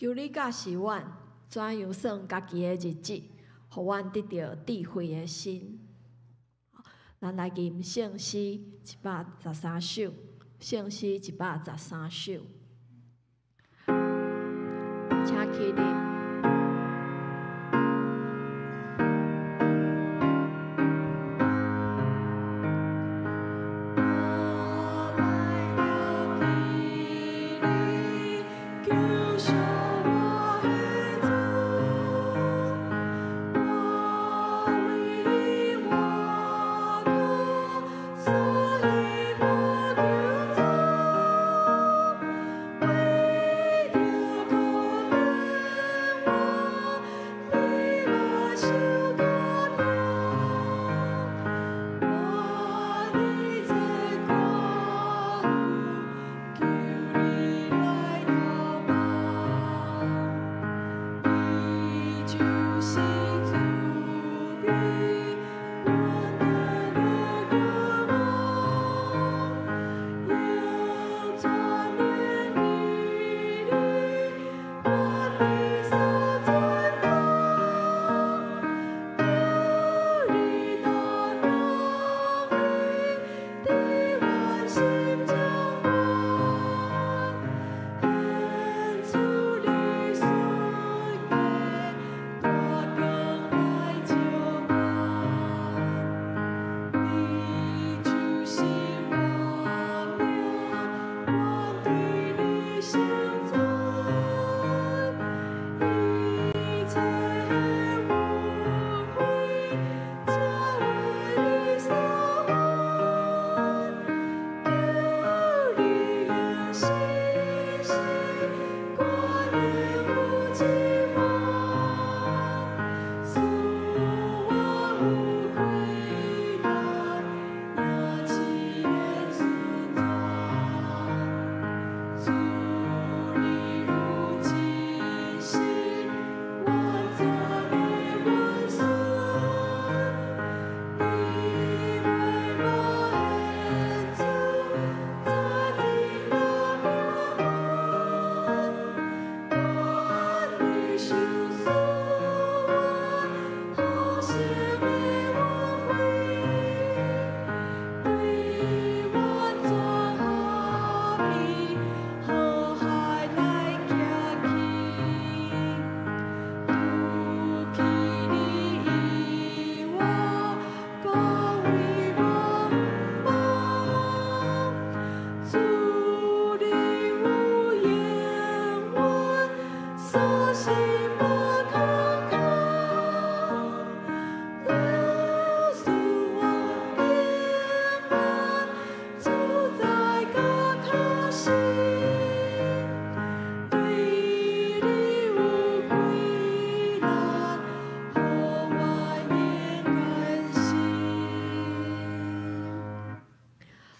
求你教示阮怎樣算家己的日子，予阮得著智慧的心。咱來吟聖詩113首，聖詩113首，請起立。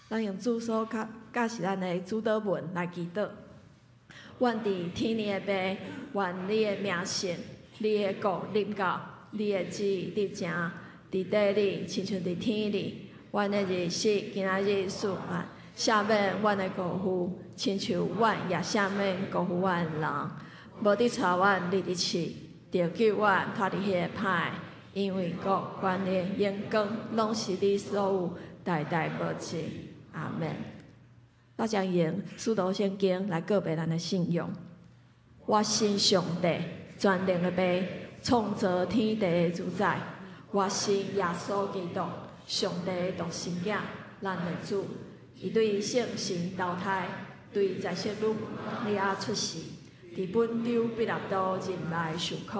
咱用主所教教示咱的主禱文來祈禱。願佇天的父，願你的名聖，你的國臨到，你的旨意得成，佇地裡親像佇天裡。阮的日食今仔日賜阮，赦免阮的過犯，親像阮也赦免辜負阮的人。無得帶阮入去試，著救阮脫離彼个歹的。因為國、權力、榮光，攏是你所有，代代無盡。阿門。我將用使徒聖經來告白咱的信仰。我信上帝，全能的父，創造天地的主宰。我信耶穌基督，上帝的獨生囝，咱的主。伊對聖神投胎，對在聖母瑪利亞出世，佇本丟彼拉多忍耐受苦，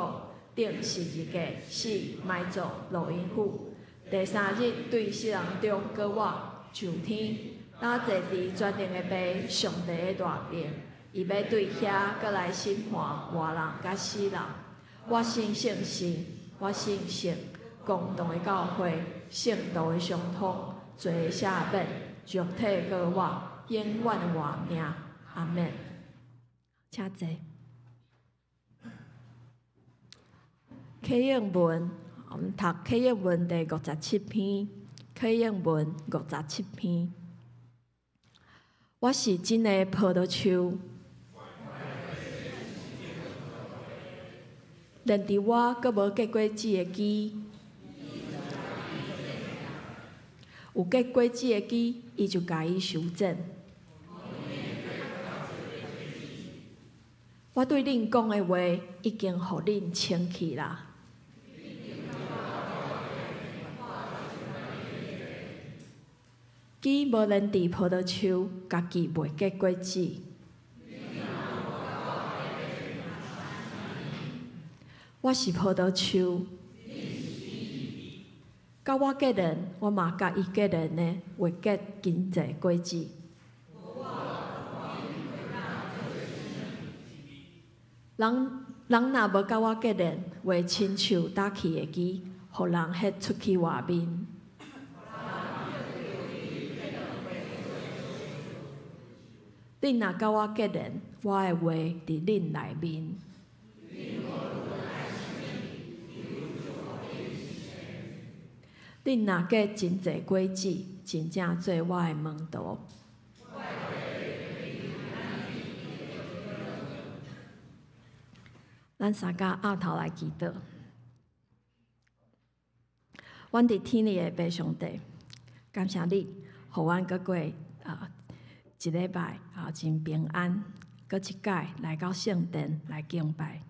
釘十字架，死埋葬，落陰府。第三日對死人中復活，上天，今坐佇全能的父上帝的大爿，伊欲對遐閣來審判活人佮死人。我信聖神，我信聖公同的教會，聖徒的相通，罪的赦免，肉體復活，永遠的活命。阿門。請坐。啟應文，我們讀啟應文第57篇。啟應文五十七篇。我是真的葡萄樹。連佇我閣無結果子的枝，有結果子的枝，伊就共伊修剪。我對恁講的話，已經予恁清氣啦。枝無連佇葡萄樹，家己袂結果子。我是葡萄樹，佮我結連，我嘛佮伊結連的，會結真濟果子。人人若無佮我結連，會親像焦去的枝，予人彼出去外面。恁若佮我結連，我的話佇恁內面。恁若結真濟果子，真正做我的門徒。咱三家徼頭來祈禱。阮佇天裡的父上帝，感謝你，予阮閣過一禮拜真平安，閣一擺來到聖殿來敬拜。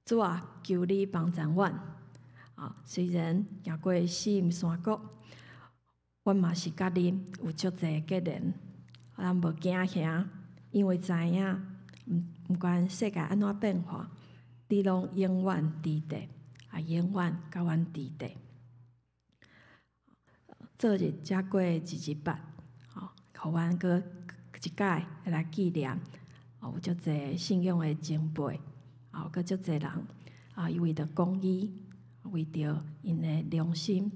主啊，求你幫贊阮。雖然行過死蔭山谷，阮嘛是佮你有足濟結連，咱無驚嚇，因為知影，毋管世界按怎變化，你攏永遠佇佇，永遠佮阮佇佇。做日才過二二八，予阮閣一擺來紀念，有足濟信仰的前輩，閣足濟人，伊為著公義，為著𪜶的良心，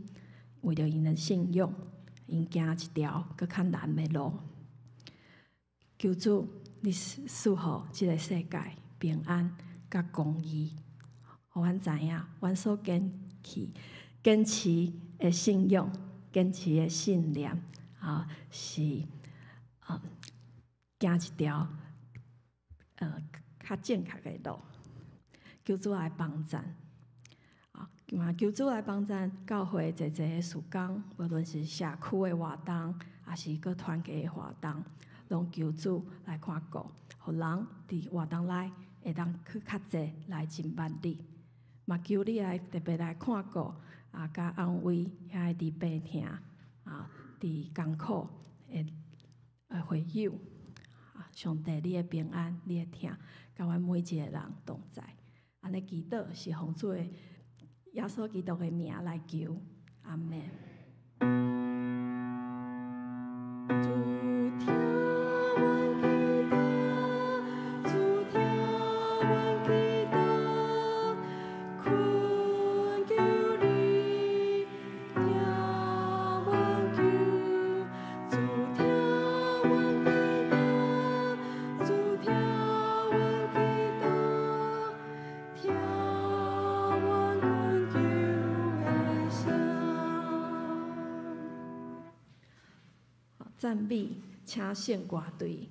為著𪜶的信仰，𪜶行一條閣較難的路。求主，你賜予這个世界平安佮公義，予阮知影，阮所堅持的信仰、堅持的信念，是行一條較正確的路。求主來幫贊。嘛，求主來幫贊教會濟濟的事工，無論是社區的活動，抑是閣團契的活動，攏求主來看顧，予人佇活動內會當去較濟來認捌你。嘛，求你來特別來看顧，佮安慰遐個佇病痛，佇艱苦的會友。上帝，你的平安，你的疼，佮阮每一个人同在。按呢祈禱是奉主的耶穌基督的名來求，阿們。主聽阮祈禱，主聽阮祈禱，懇求你聽阮求，主聽阮祈禱，主聽阮祈禱，聽阮懇求的聲。讚美，請聖歌隊。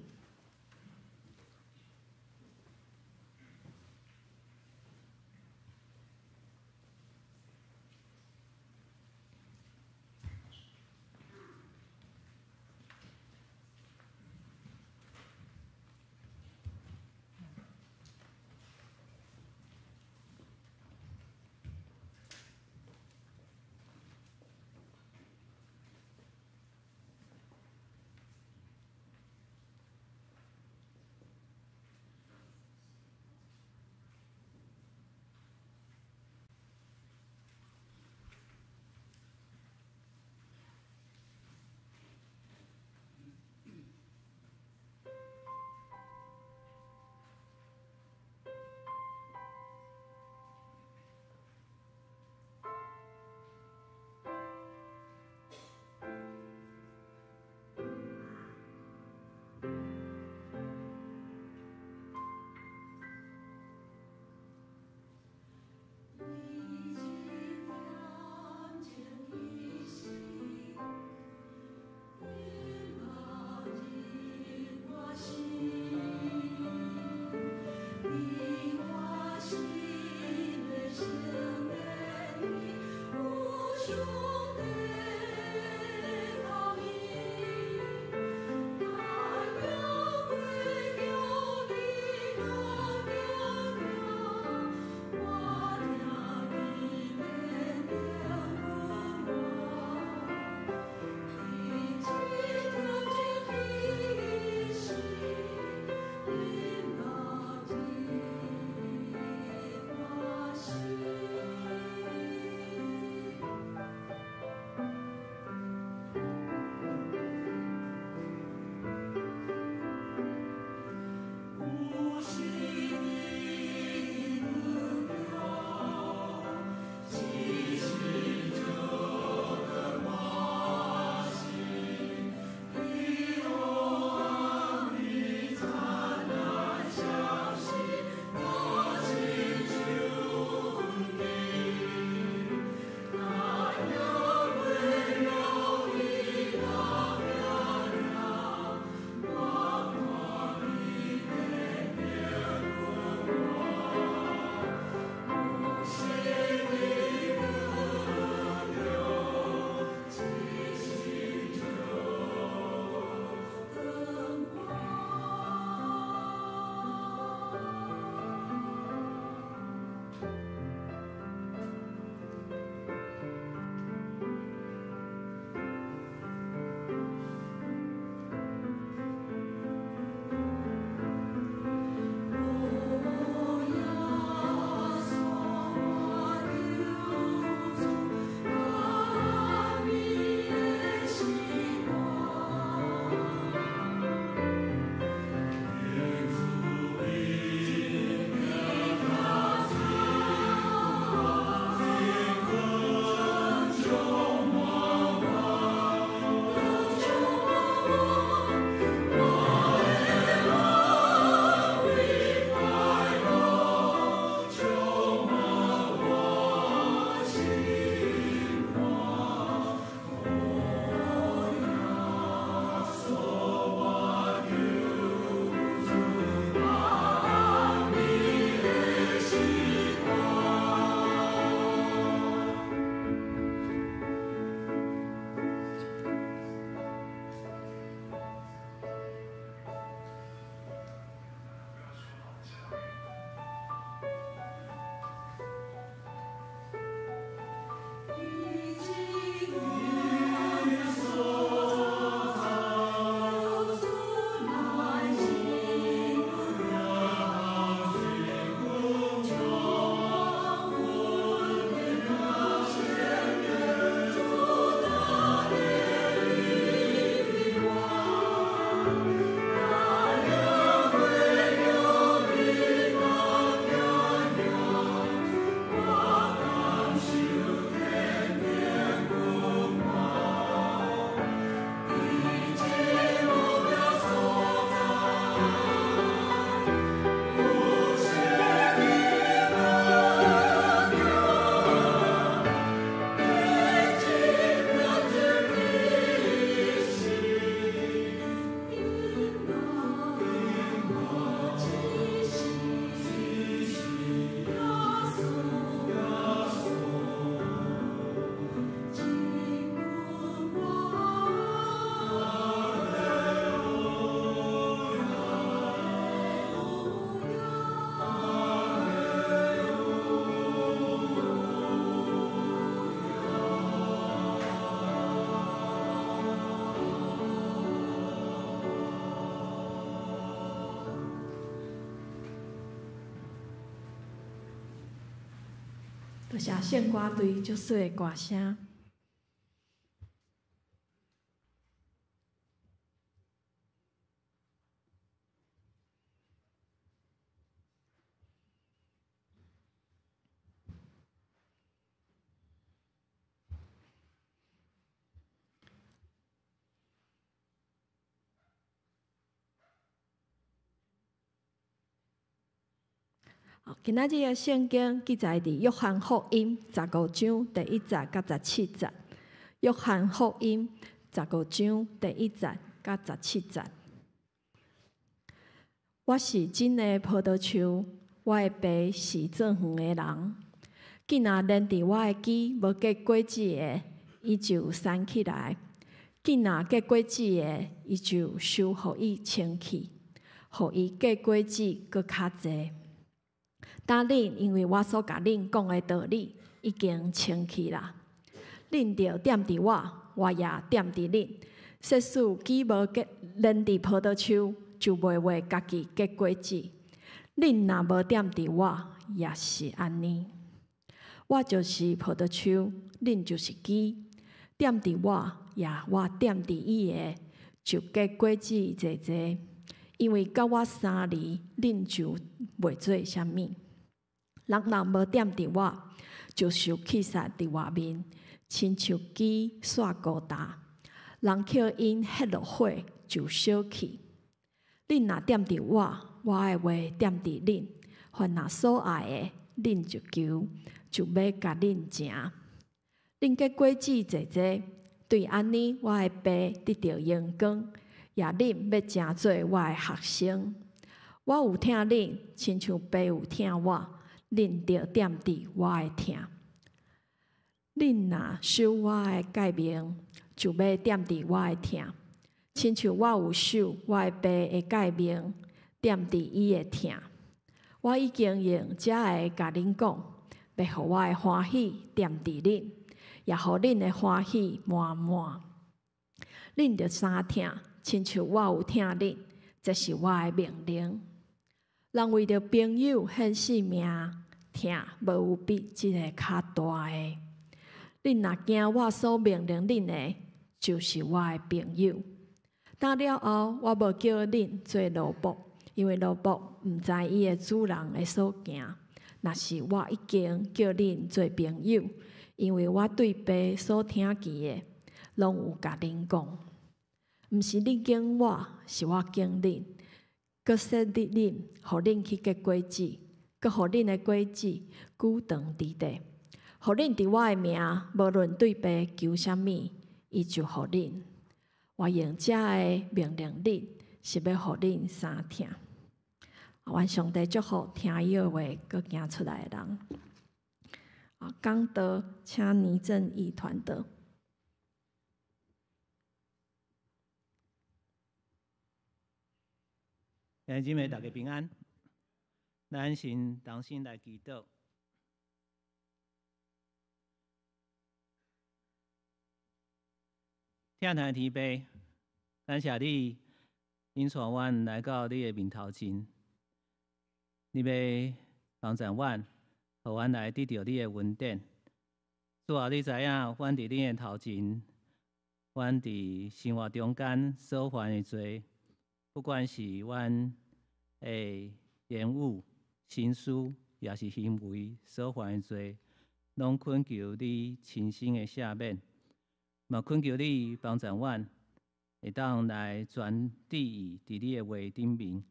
多謝聖歌隊足媠的歌聲。今仔日的聖經記載佇約翰福音十五章第一節佮十七節。約翰福音十五章第一節佮十七節。我是真的葡萄樹，我的爸是造園的人。既若連佇我的枝無結果子的，伊就刪起來；既若結果子的，伊就收予伊清去，予伊結果子閣較濟。今恁因為我所共恁講的道理已經清去啦。恁著踮佇我，我也踮佇恁。設使枝無結連佇葡萄樹，就袂話家己結果子。恁若無踮佇我，也是按呢。我就是葡萄樹，恁就是枝。踮佇我，也我踮佇伊的，就結果子濟濟。因為佮我相離，恁就袂做啥物。人若無踮佇我，就受棄殺佇外面，親像枝煞孤焦。人抾𪜶彼落火，就燒去。恁若踮佇我，我的話踮佇恁，凡若所愛的，恁就求，就欲共恁成。恁結果子濟濟，對按呢，我的爸得著榮光，也恁欲成做我的學生。我有疼恁，親像爸有疼我。恁著踮佇我的疼。恁若守我的誡命，就欲踮佇我的疼。親像我有守我的爸的誡命，踮佇伊的疼。我已經用這个共恁講，欲予我的歡喜踮佇恁，也予恁的歡喜滿滿。恁著相疼，親像我有疼恁，這是我的命令。人為著朋友獻性命，疼無有比這个較大的。恁若行我所命令恁的，就是我的朋友。打了後，我無叫恁做奴僕，因為奴僕毋知伊的主人的所行。若是我已經叫恁做朋友，因為我對爸所聽見的，攏有共恁講。毋是恁揀我，是我揀恁。閣設立恁，予恁去結果子，閣予恁的果子久長佇咧。予恁佇我的名，無論對爸求啥物，伊就予恁。我用這个命令恁，是欲予恁相疼。願上帝祝福聽伊的話，閣行出來的人。啊，講道，請倪正義傳道。弟兄姊妹，大家平安。咱先同心來祈禱。疼的天父，感謝你引帶阮來到你的面頭前。你欲幫助阮，予阮來得著你的恩典。主啊，你知影阮佇你的頭前，阮佇生活中間所犯的罪。不管是阮的言語、心思，抑是行為所犯的罪，攏懇求你親身的赦免，嘛懇求你幫助阮，會當來專注意佇你的話頂面。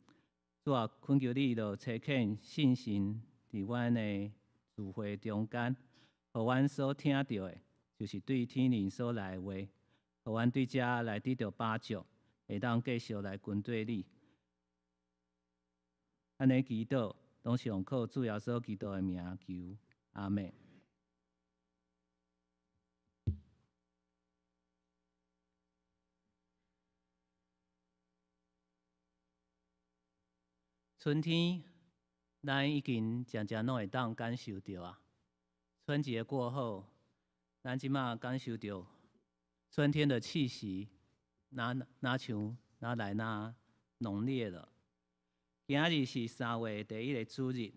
主啊，懇求你就差遣聖神佇阮的聚會中間，予阮所聽著的，就是對天靈所來的話，予阮對這來得著飽足。會當繼續來跟隨你，按呢祈禱，攏是奉靠主耶穌基督的名求，阿們。春天，咱已經漸漸攏會當感受著啊。春節過後，咱這馬感受著春天的氣息。若若像若來若濃烈了。今仔日是3月第一个主日，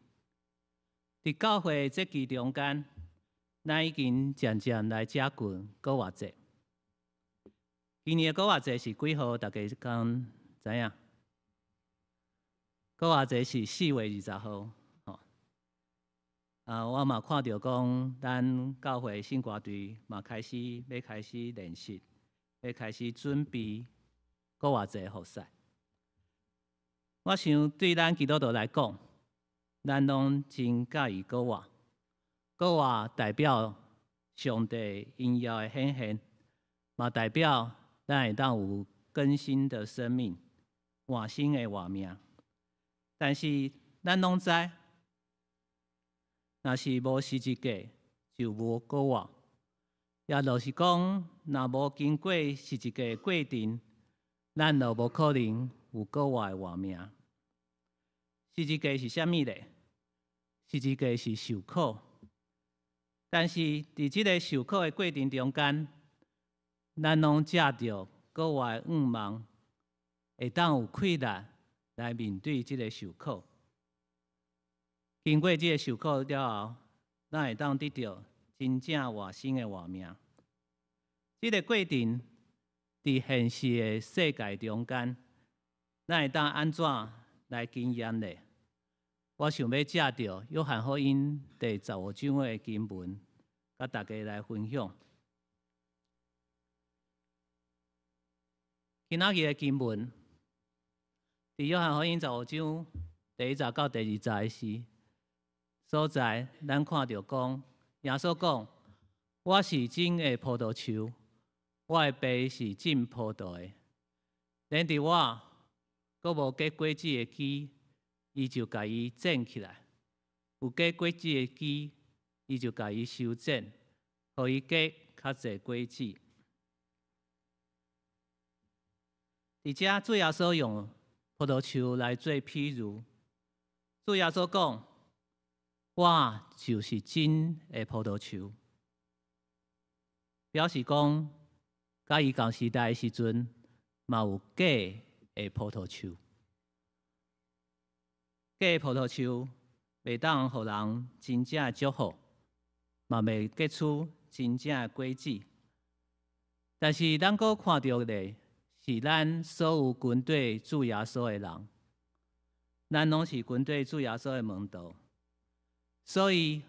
佇教會節期中間，咱已經漸漸來接近復活節。今年的復活節是幾號？大家敢知影？復活節是4月20號。吼，啊，我嘛看著講，咱教會聖歌隊嘛開始欲開始練習，欲開始準備復活節服事。我想對咱基督徒來講，咱攏真佮意復活。復活代表上帝榮耀的顯現，嘛代表咱會當有更新的生命、換新的活命。但是咱攏知，若是無十字架，就無復活。也就是講，若無經過十字架的過程，咱就無可能有復活的活命。十字架是啥物咧？十字架是受苦。但是佇這个受苦的過程中間，咱攏藉著復活的向望，會當有氣力來面對這个受苦。經過這个受苦了後，咱會當得著真正活新的活命。這个過程佇現實的世界中間，咱會當按怎來經驗咧？我想欲藉著約翰福音第15章的經文，佮大家來分享。今仔日的經文，佇約翰福音十五章第一節到第二節的時所在，咱看著講，耶穌講：我是真的葡萄樹，我的爸是種葡萄的。連佇我閣無結果子的枝，伊就共伊剪起來；有結果子的枝，伊就共伊修剪，予伊結較濟果子。佇遮主耶穌用葡萄樹來做譬喻。主耶穌講：我就是真的葡萄樹，表示講，佮伊仝時代的時陣，嘛有假的葡萄樹。假的葡萄樹袂當予人真正的祝福，嘛袂結出真正的果子。但是咱閣看著的是咱所有跟綴主耶穌的人，咱攏是跟綴主耶穌的門徒，所以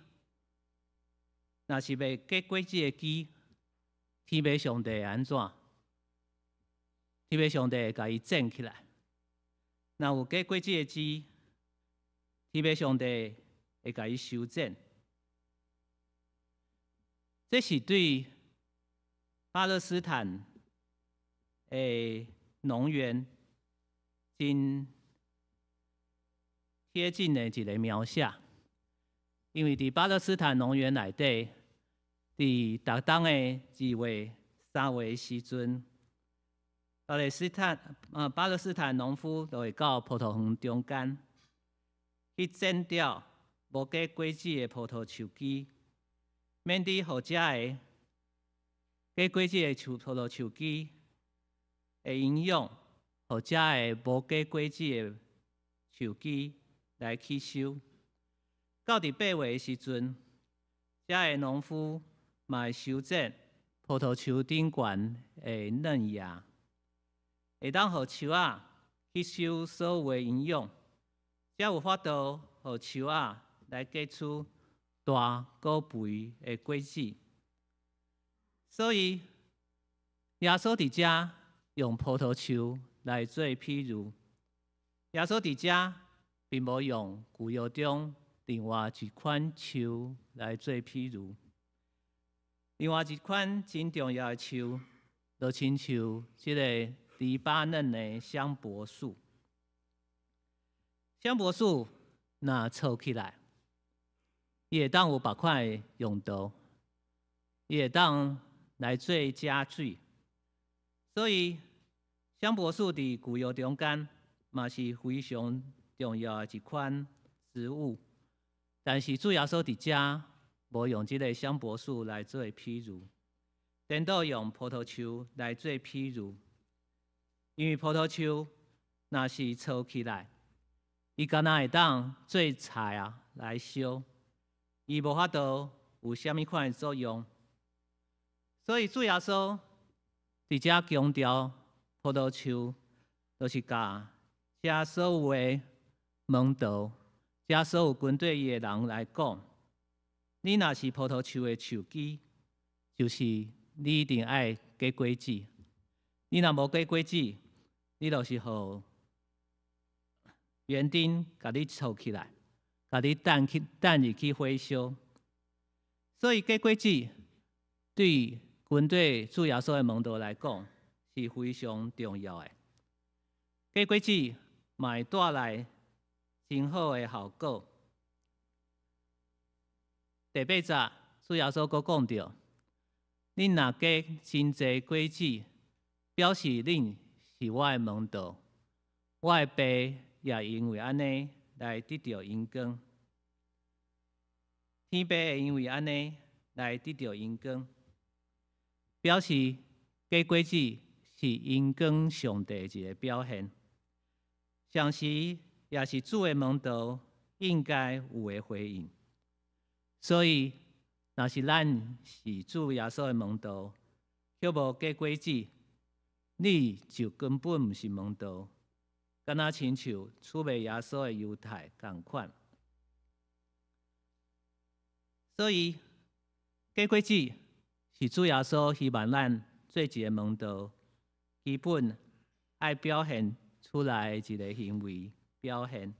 若是袂結果子的枝，天父上帝會按怎？天父上帝會共伊剪起來。若有結果子的枝，天父上帝會共伊修剪。這是對巴勒斯坦的農園真貼近的一个描寫。因為佇巴勒斯坦農園內底，佇逐冬的2月、3月的時陣，巴勒斯坦農夫就會到葡萄園中間去剪掉無結果子的葡萄樹枝，免得予遮个結果子的樹葡萄樹枝的營養，予遮个無結果子的樹枝來吸收。到佇8月的時陣，遮个農夫嘛會修剪葡萄樹頂懸的嫩葉，會當予樹仔吸收所有的營養，才有法度予樹仔來結出大閣肥的果子。所以，耶穌佇遮用葡萄樹來做譬喻。耶穌佇遮並無用舊約中另外一款樹來做譬喻。另外一款真重要的樹，就親像這个黎巴嫩的香柏樹。香柏樹若粗起來，伊會當有別款的用途，伊會當來做家具。所以香柏樹佇舊約中間嘛是非常重要的一款植物。但是主耶穌佇遮無用這个香柏樹來做譬喻，顛倒用葡萄樹來做譬喻。因為葡萄樹若是粗起來，伊敢若會當做柴啊來燒，伊無法度有啥物款的作用。所以主耶穌佇遮強調葡萄樹，就是共遮所有的門徒，遮所有跟綴伊的人來講：你若是葡萄樹的樹枝，就是你一定愛結果子。你若無結果子，你就是予園丁共你鋤起來，共你擲去擲入去火燒。所以結果子對跟綴主耶穌的門徒來講是非常重要的。結果子嘛會帶來真好的效果。第八節，主耶穌閣講著：恁若結真濟果子，表示恁是我的門徒，我的爸也因為按呢來得著榮光。天父會因為按呢來得著榮光，表示結果子是榮光上帝一個表現，同時也是主的門徒應該有的回應。所以，若是咱是主耶穌的門徒，卻無結果子，你就根本毋是門徒，敢若親像出賣耶穌的猶太仝款。所以，結果子是主耶穌希望咱做一個門徒，基本愛表現出來的一個行為表現。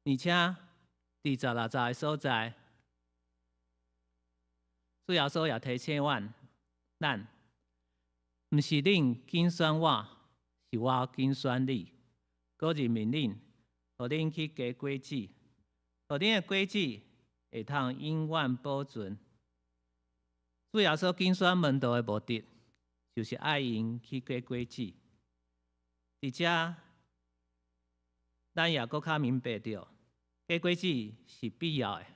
而且，佇16節的所在，主耶穌也提醒阮，咱毋是恁揀選我，是我揀選你，閣任命恁，予恁去結果子，予恁的果子會通永遠保存。主耶穌揀選門徒的目的，就是愛𪜶去結果子。佇遮，咱也閣較明白著，結果子是必要的。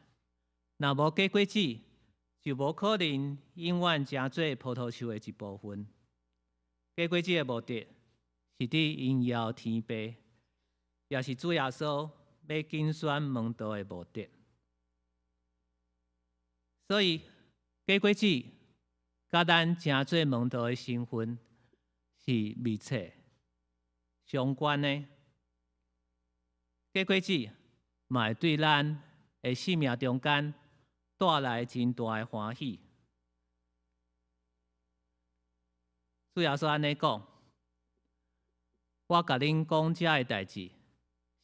若無結果子，就無可能永遠成做葡萄樹的一部分。結果子的目的是佇榮耀天父，也是主耶穌欲揀選門徒的目的。所以，結果子佮咱成做門徒的身份是密切相關的。結果子嘛會對咱的生命中間帶來真大的歡喜。主耶穌按呢講：我共恁講這个代誌，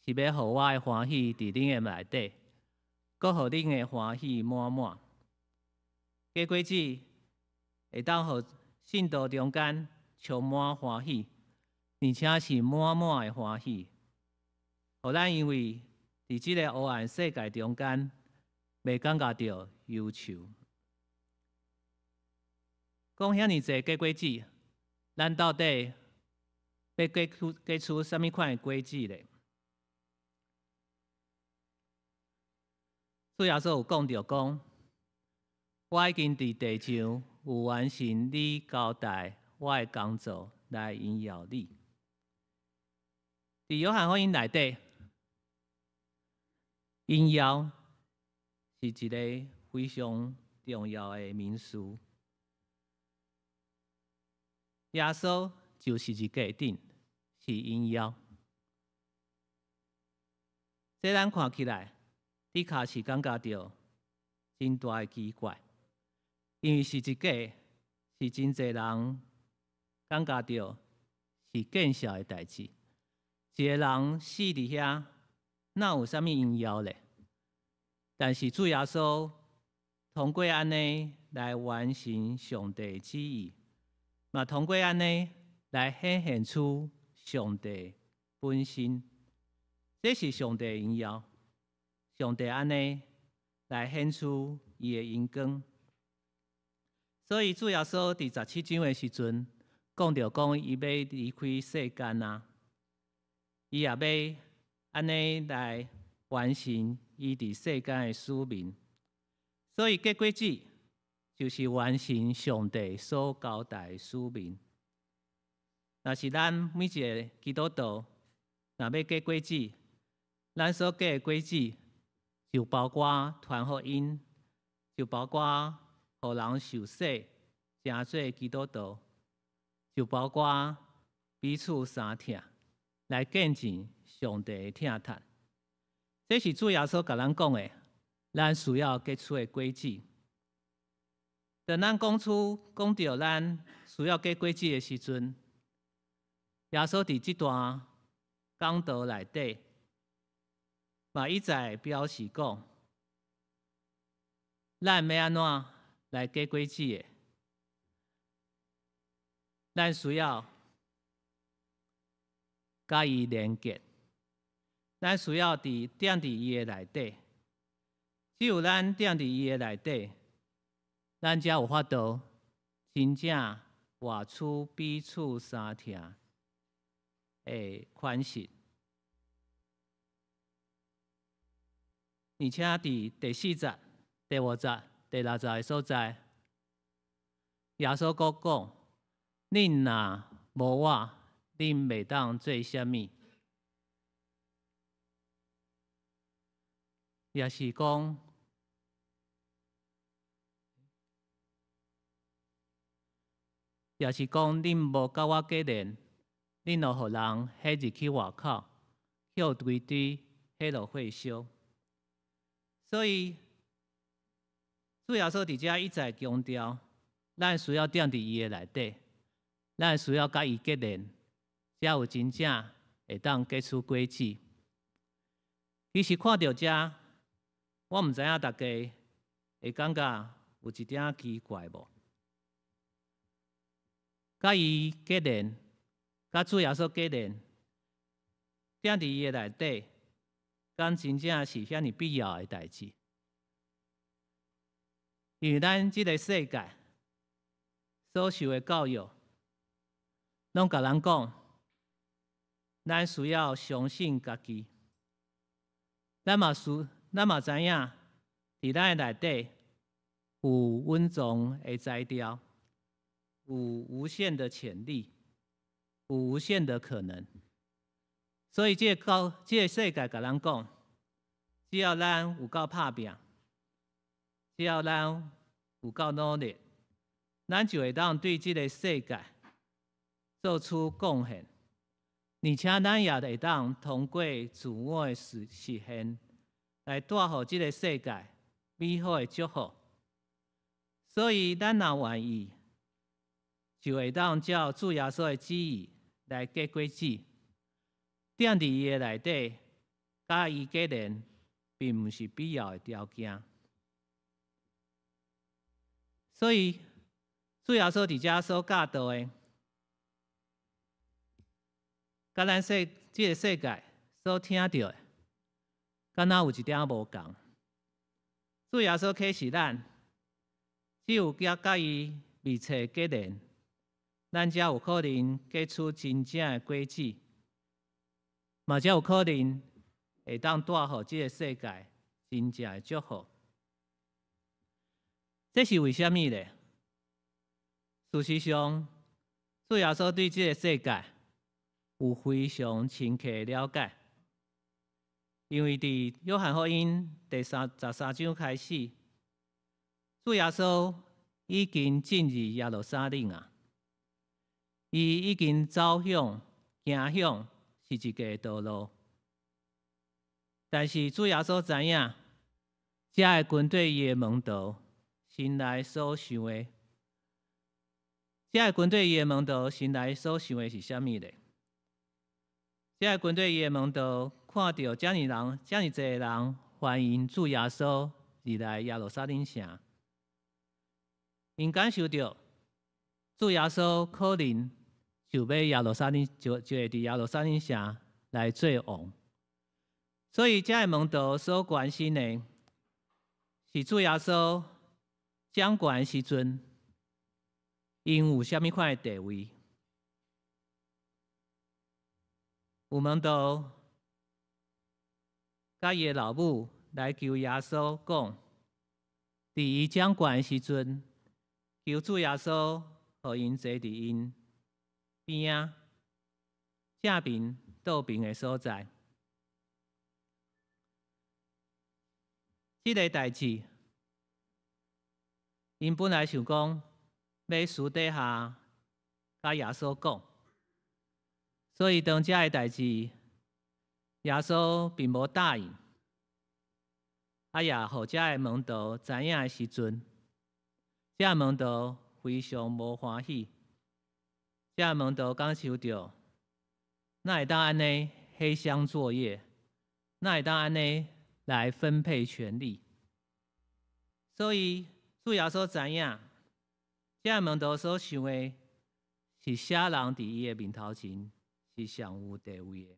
是欲予我的歡喜佇恁的內底，閣予恁的歡喜滿滿。結果子會當予信徒中間充滿歡喜，而且是滿滿的歡喜，予咱因為佇這个黑暗世界中間，袂感覺著憂愁。講遐爾濟結果子，咱到底欲結出啥物款的果子咧？主耶穌有講著講，我已經佇地上有完成你交代我的工作來榮耀你。佇約翰福音內底，榮耀是一個非常重要的名詞。耶穌就十字架頂是榮耀，這咱看起來的確是感覺著真大的奇怪，因為十字架是真濟人感覺著是見笑的代誌。一個人死佇遐，哪有啥物榮耀咧？但是主耶穌通過按呢來完成上帝旨意，嘛通過按呢來顯現出上帝本身，這是上帝榮耀。上帝按呢來顯出伊的榮光。所以主耶穌佇十七章的時陣，講著講伊欲離開世間啊，伊也欲按呢來完成伊佇世間的使命。所以結果子就是完成上帝所交代的使命。若是咱每一个基督徒，若欲結果子，咱所結的果子就包括傳福音，就包括予人受洗，成做基督徒，就包括彼此相疼，來見證上帝的疼疼。這是主耶穌共咱講的，咱需要結出的果子。當咱講著咱需要結果子的時陣，耶穌佇這段講道內底，嘛一再表示講，咱欲按怎來結果子的？咱需要佮伊連結，咱需要踮佇伊的內底。只有咱踮佇伊的內底，咱才有法度真正活出彼此相疼的款式。而且佇第四節、第五節、第六節的所在，耶穌閣講：恁若無我，恁袂當做啥物。也是講，也是講，恁無佮我結連，恁就予人彼日去外口，去予堆堆彼落火燒。所以，主耶穌佇遮一再強調，咱需要踮佇伊的內底，咱需要佮伊結連，才有真正會當結出果子。其實看著遮，我毋知影大家會感覺有一點仔奇怪無？佮伊結連，佮主耶穌結連，踮佇伊的內底，敢真正是遐爾必要的代誌？因為咱這个世界所受的教育，攏共咱講，咱需要相信家己。咱嘛知影，佇咱的內底有隱藏的才調，有無限的潛力，有無限的可能。所以這个世界共咱講，只要咱有夠拍拚，只要咱有夠努力，咱就會當對這个世界做出貢獻，而且咱也會當通過自我的實現，來帶予這个世界美好的祝福。所以，咱若願意，就會當照主耶穌的旨意來結果子。踮佇伊的內底，佮伊結連，並毋是必要的條件。所以，主耶穌佇遮所教導的，佮咱這个世界所聽著的，敢若有一點仔無仝。主耶穌啟示咱，只有佮伊密切結連，咱才有可能結出真正的果子，嘛才有可能會當帶予這个世界真正的祝福。這是為啥物咧？事實上，主耶穌對這个世界有非常深刻的了解，因為佇約翰福音第13章開始，主耶穌已經進入耶路撒冷啊，伊已經走向、行向十字架的道路。但是主耶穌知影，才會根據伊的門徒心內所想的，才會根據伊的門徒心內所想的是啥物咧？才會根據伊的門徒看著遮爾人、遮爾濟人歡迎主耶穌入來耶路撒冷城，𪜶感受著主耶穌可能就欲耶路撒冷，就會佇耶路撒冷城來做王。所以，這个門徒所關心的是主耶穌掌權時陣，𪜶有啥物款的地位？有門徒佮伊的老母來求耶穌講，佇伊掌權的時陣，求主耶穌予𪜶坐佇𪜶邊仔正爿倒爿的所在。這个代誌， 𪜶本來想講欲私底下佮耶穌講，所以當這个代誌，耶穌並無答應，啊也予遮个門徒知影的時陣，遮个門徒非常無歡喜，遮个門徒感受著，哪會當按呢黑箱作業，哪會當按呢來分配權力？所以主耶穌知影，遮个門徒所想的是啥人佇伊的面頭前是上有地位的。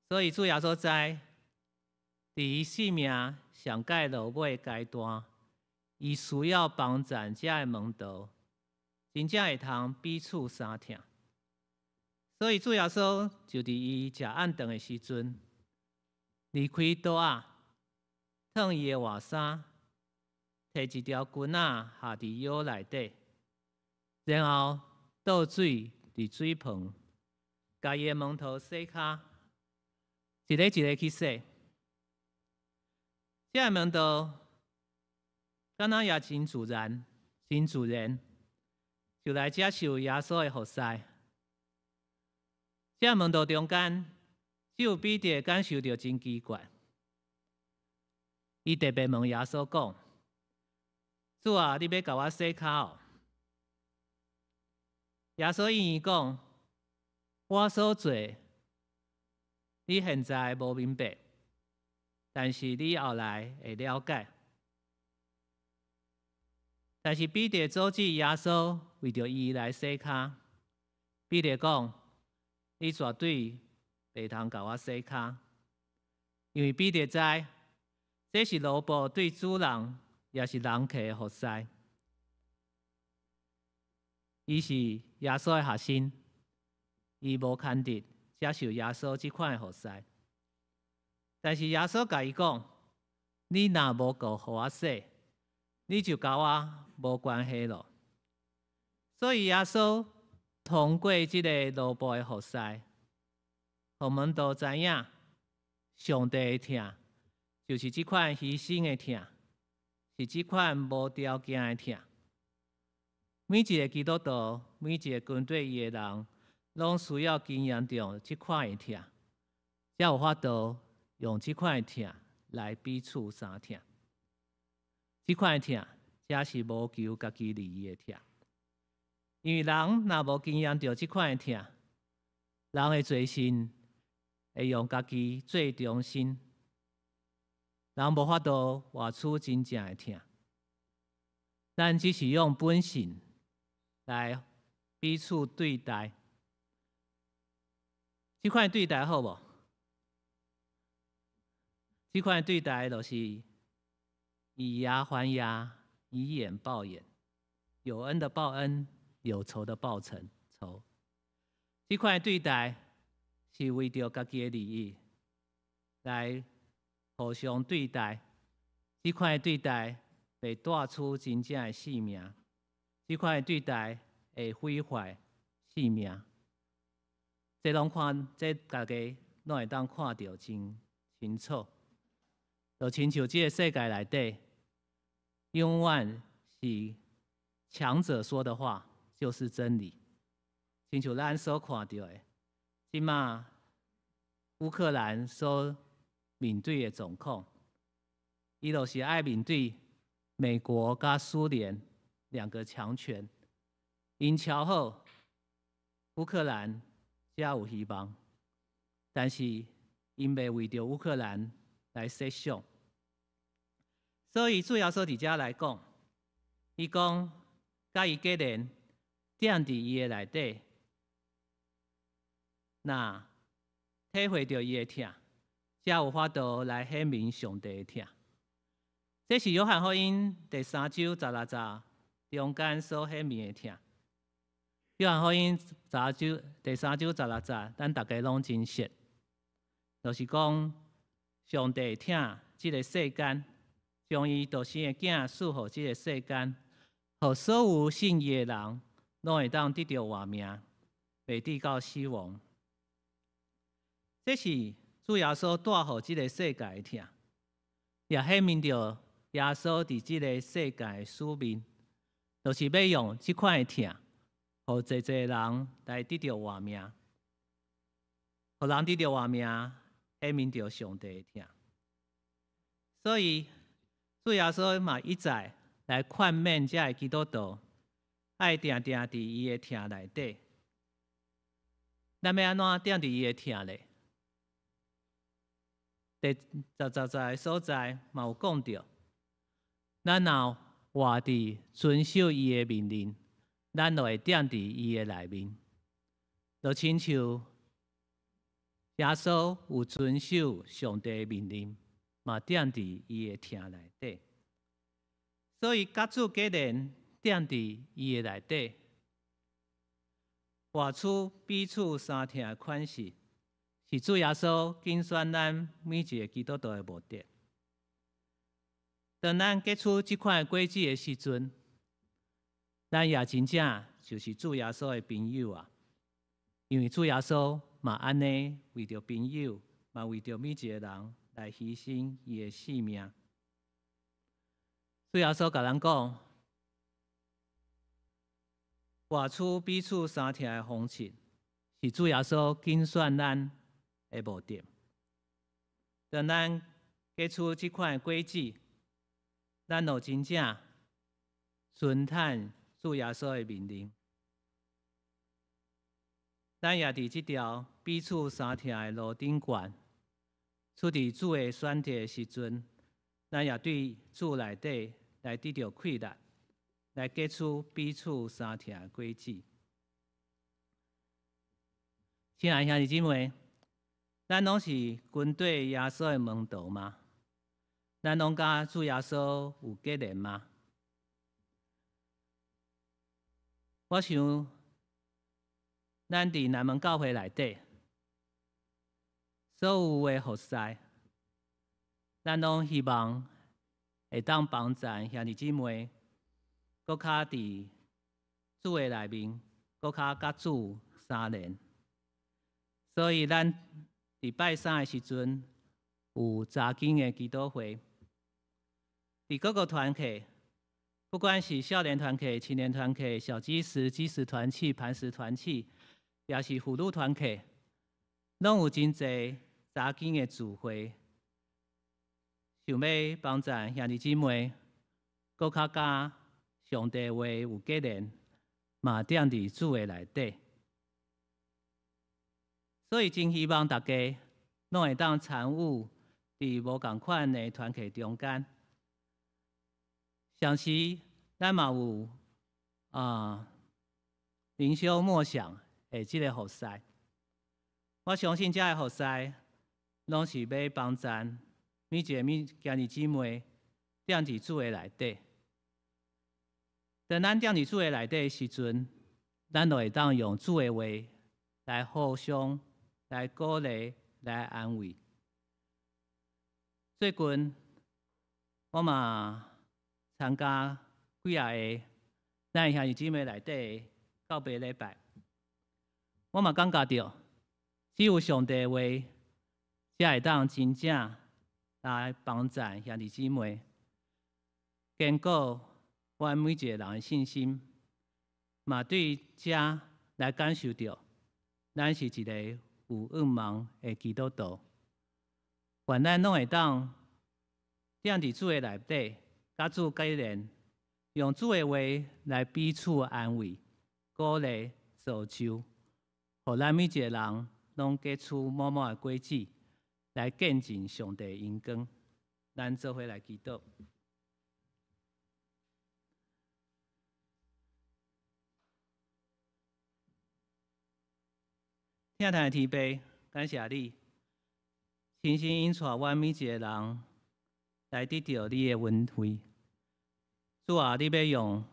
所以主耶穌知，佇伊性命上蓋落尾階段，伊需要幫贊遮个門徒，真正會通彼此相疼。所以主耶穌就佇伊食暗頓的時陣，離開桌仔，脫伊的外衫，提一條巾仔下佇腰內底，然後倒水佇水盆，共伊的門徒洗跤，一个一个去洗。這个門徒敢若也真自然，真自然，就來接受耶穌的服侍。這个門徒中間，只有彼得感受著真奇怪。伊特別問耶穌講：主啊，你欲共我洗跤哦？耶穌應伊講：我所做，你現在無明白，但是你後來會了解。但是彼得阻止耶穌為著伊來洗跤。彼得講：你絕對袂通共我洗跤，因為彼得知，這是奴僕對主人，也是人客的服侍。伊是耶穌的學生，伊無權得接受耶穌這款的服侍。但是耶穌共伊講：你若無閣予我洗，你就佮我無關係咯。所以耶穌通過這個奴僕的服侍，予門徒知影上帝的疼，就是這款犧牲的疼，是這款無條件的疼。每一个基督徒，每一个跟隨伊的人，攏需要經驗著這款的疼，才有法度用這款的疼來彼此相疼。這款的疼，才是無求家己利益的疼。因為人若無經驗著這款的疼，人會做事會用家己做中心，人無法度活出真正的疼。咱只是用本性來彼此對待，這款對待好無？這款對待就是以牙還牙，以眼報眼，有恩的報恩，有仇的報仇。仇。這款對待是為著家己的利益來互相對待，這款對待袂帶出真正的性命，這款對待會毀壞性命。這攏看，這大家攏會當看著真清楚。就親像這个世界內底，永遠是強者說的話就是真理。親像咱所看著的，這馬烏克蘭所面對的狀況，伊就是愛面對美國佮蘇聯兩個強權，𪜶喬好烏克蘭才有希望，但是𪜶袂為著烏克蘭來設想，所以主耶穌佇遮來講，伊講佮伊結連，踮佇伊的內底，若體會著伊的疼，才有法度來顯明上帝的疼。這是約翰福音第三章十六節中間所顯明的疼。約翰福音第三章十六節，咱逐家攏真熟，就是講上帝疼這个世間，將伊獨生的囝賜予這个世間，予所有信伊的人，攏會當得著活命，袂至到死亡。這是主耶穌帶予這个世界的疼，也顯明著耶穌佇這个世界的使命，就是欲用這款的疼，予濟濟人來得著活命，予人得著活命，顯明著上帝的疼。所以，主耶穌嘛一再來勸勉遮的基督徒，愛定定佇伊的疼內底。咱欲按怎踮佇伊的疼咧？第10節的所在嘛有講著，咱若活佇遵守伊的命令，咱就會踮佇伊的內面。就親像耶穌有遵守上帝的命令，嘛踮佇伊的疼內底。所以，佮主結連踮佇伊的內底，活出彼此相疼的款式，是主耶穌揀選咱每一个基督徒的目的。當咱結出這款的果子的時陣，咱也真正就是主耶穌的朋友啊！因為主耶穌嘛按呢為著朋友，嘛為著每一個人來犧牲伊的性命。主耶穌共咱講，活出彼此相疼的方式，是主耶穌揀選咱的目的。當咱結出這款的果子，咱就真正遵趁主耶穌的命令。咱也佇這條彼此相疼的路頂懸，處佇主的選擇的時陣，咱也對主內底來得著氣力，來結出彼此相疼的果子。親愛兄弟姊妹，咱攏是跟綴耶穌的門徒嗎？咱攏佮主耶穌有結連嗎？我想，咱佇南門教會內底，所有的服侍，咱攏希望會當幫助兄弟姊妹，閣較佇主的內面，閣較佮主相連。所以，咱佇拜三的時陣有查經的祈禱會，佇各個團契，不管是少年團契、青年團契、小基石、基石團契、磐石團契，抑是婦女團契，攏有真濟查經的聚會，想欲幫助兄弟姊妹，閣較佮上帝話有結連，嘛踮佇主的內底。所以真希望大家攏會當參與佇無仝款的團契中間。同時，咱嘛有靈修默想的這个服侍。我相信這个服侍攏是欲幫助每一个每兄弟姊妹踮佇主的內底。當咱踮佇主的內底的時陣，咱就會當用主的話來互相來鼓勵、來安慰。最近我嘛參加幾仔个咱兄弟姊妹內底的告白禮拜，我嘛感覺著，只有上帝的話，才會當真正來幫助兄弟姊妹，堅固阮每一个人的信心，嘛對遮來感受著，咱是一個有盼望的基督徒。願咱攏會當踮佇主的內底，佮主結連，用主的話來彼此安慰、鼓勵、造就，予咱每一個人攏結出滿滿的果子，來見證上帝的榮光。咱做伙來祈禱。疼疼的天父，感謝你，親身引帶阮每一個人來得著你的恩惠。主啊，你欲用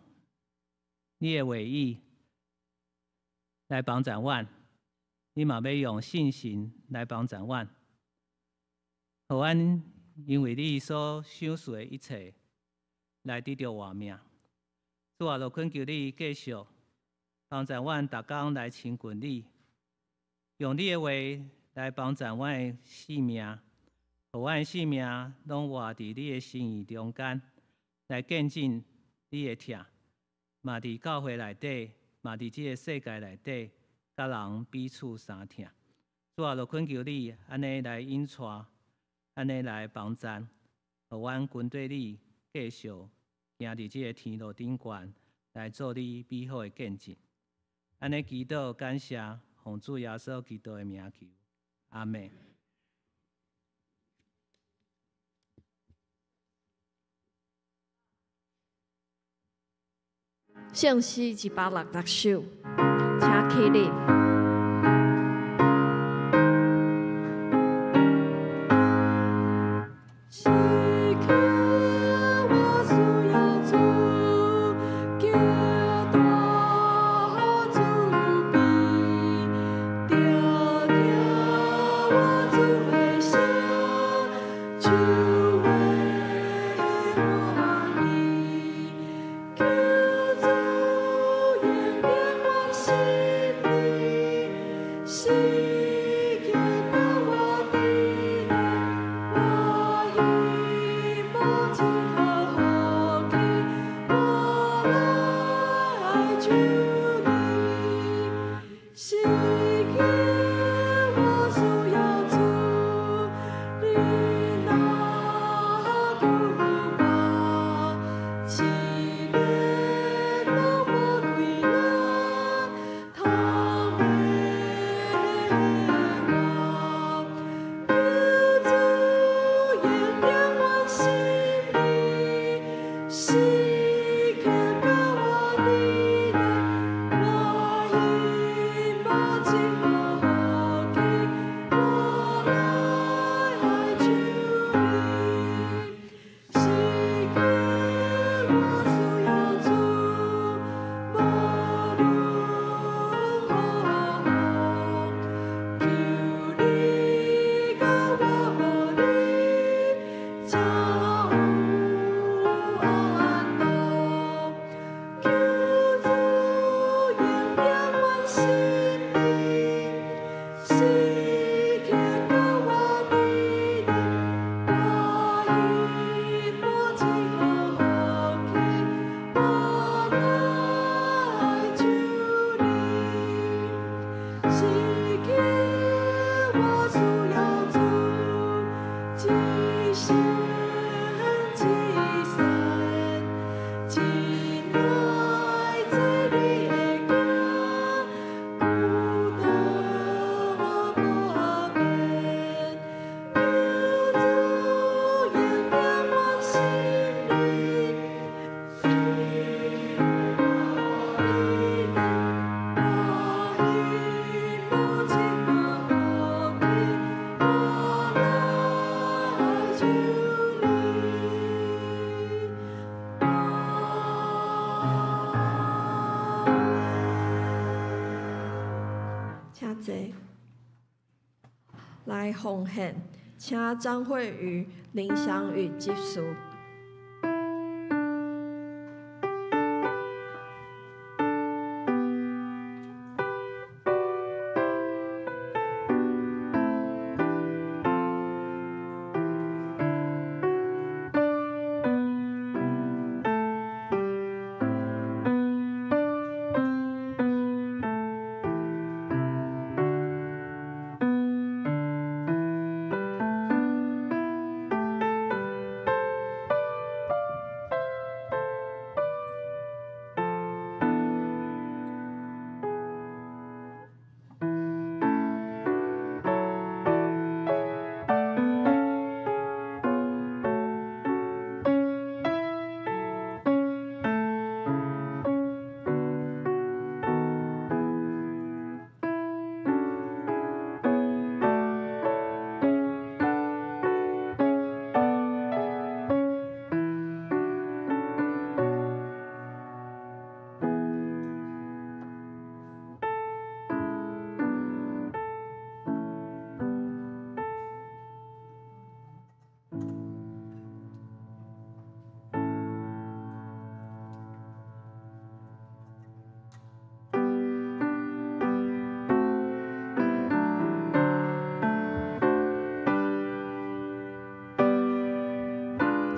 你的話語來幫助阮，你嘛欲用聖神來幫助阮，予阮因為你所賞賜的一切來得著活命。主啊，就懇求你繼續幫助阮，逐工來親近你，用你的話來幫助阮的性命，予阮的性命攏活佇你的心意中間，來見證你的疼，嘛佇教會內底，嘛佇這个世界內底，佮人彼此相疼。主啊，就懇求你按呢來引帶，按呢來幫贊，予阮跟綴你繼續行佇這个天路頂懸，來做你美好的見證。按呢祈禱感謝，奉主耶穌基督的名求，阿們。聖詩160首，請起立。時刻我需要主，極大慈悲，聽聽我主的聲，求的歡喜，求主應允我心裡，時刻甲我佇咧，我希望真好福氣，我來求你。時刻我需要主，你若救我，一日攏無虧難，通袂活。求主應允我心裡，時刻甲我佇咧，我希望真好福氣，我來求你。時刻我需要主，無論何方，求你佮我無離，才有安樂。求主應允我心裡，時刻佮我佇咧，我希望真好福氣，我來求你。時刻我需要主，一生一世，真愛做你的囝，孤單無免。求主應允我心裡，時我希望真好福氣，我來求你。阿們。請坐。來奉獻，請張惠瑜、林祥宇執事。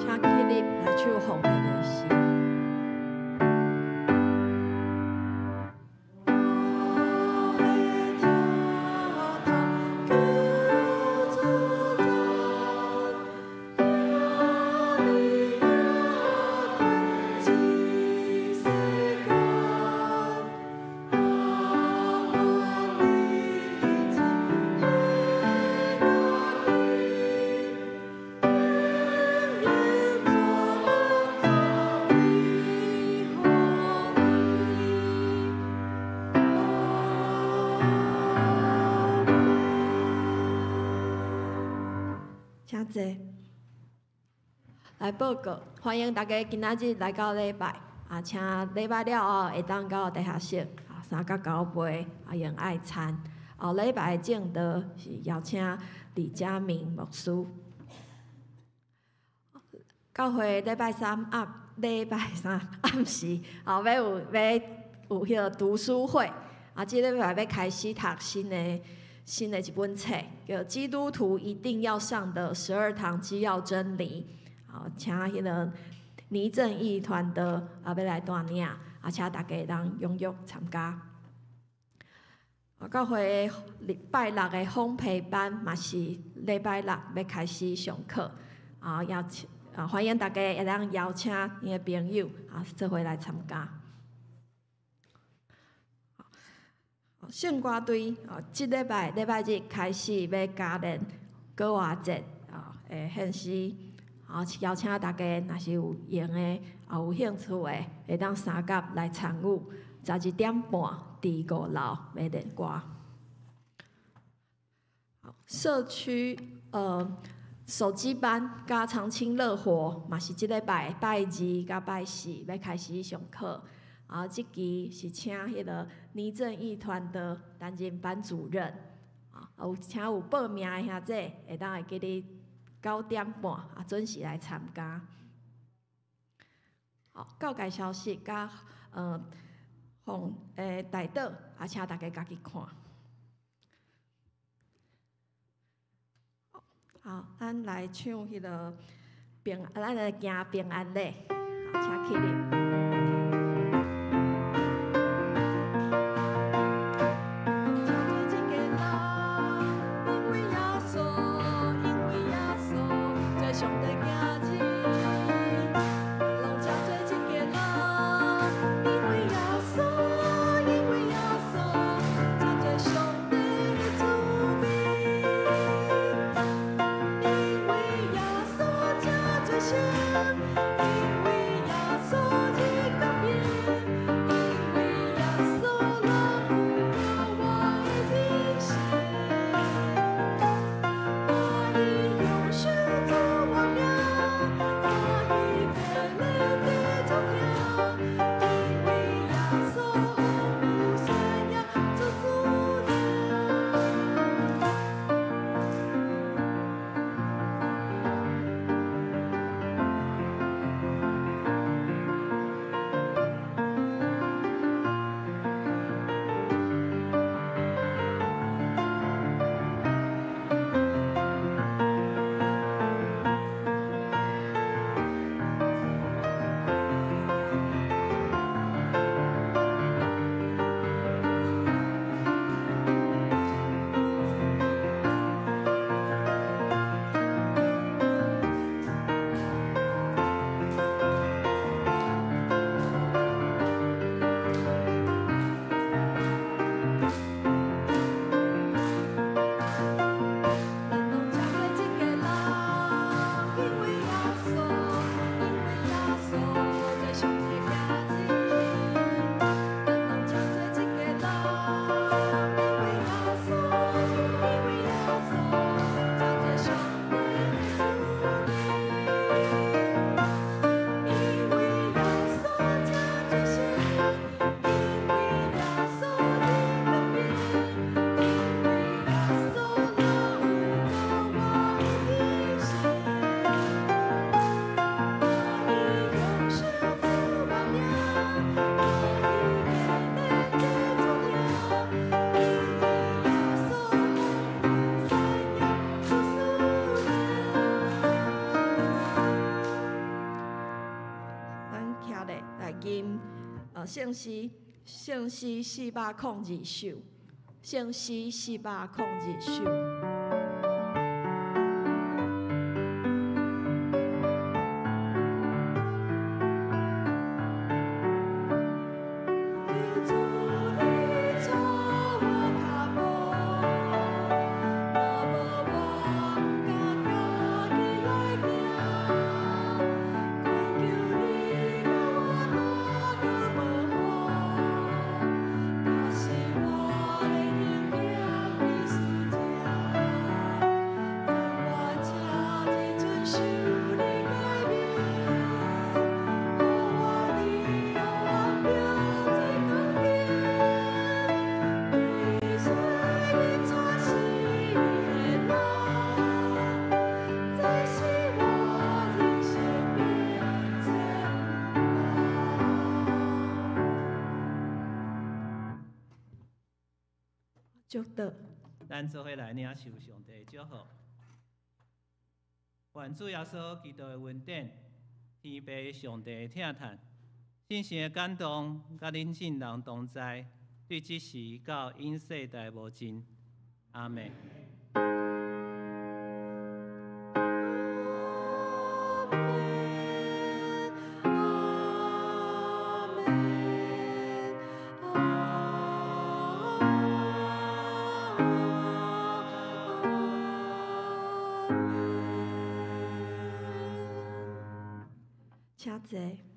請起立來唱奉獻的詩。請坐。來報告，歡迎大家今仔日來到禮拜，啊，請禮拜了後會當到地下室，啊，3角9杯啊用愛餐。後禮拜的證道是邀請李嘉明牧師。教會禮拜三暗時，啊，欲有彼个讀書會，啊，這禮拜欲開始讀新的一本冊，叫《基督徒一定要上的12堂基要真理》。好，請彼个倪正義團隊啊，欲來帶領，啊，請大家會當踴躍參加。啊，教會禮拜六的烘焙班嘛是禮拜六欲開始上課，啊，邀請啊，歡迎大家會當邀請𪜶的朋友啊，做伙來參加。聖歌隊啊，這禮拜禮拜日開始欲加練歌活節啊，會獻詩，啊，邀請大家若是有閒的，啊有興趣的，會當三甲來參與。11點半佇5樓欲練歌。社區手機班佮長青樂活嘛是這禮拜拜二佮拜四欲開始上課。啊，這期是請彼个倪正義團隊擔任班主任。啊，有請有報名的兄弟，會當會記得9點半啊準時來參加。好，教界消息佮奉代禱啊，請大家家己看。好，咱來唱彼个平，咱來行平安禮，好，請起立。来吟圣诗，圣诗402首，圣诗402首。祝祷。咱做伙来领受上帝的祝福。愿主耶稣基督的恩典、天父上帝的疼疼、圣神的感动，佮恁众人同在，对这时到永世代无尽。阿们。请坐。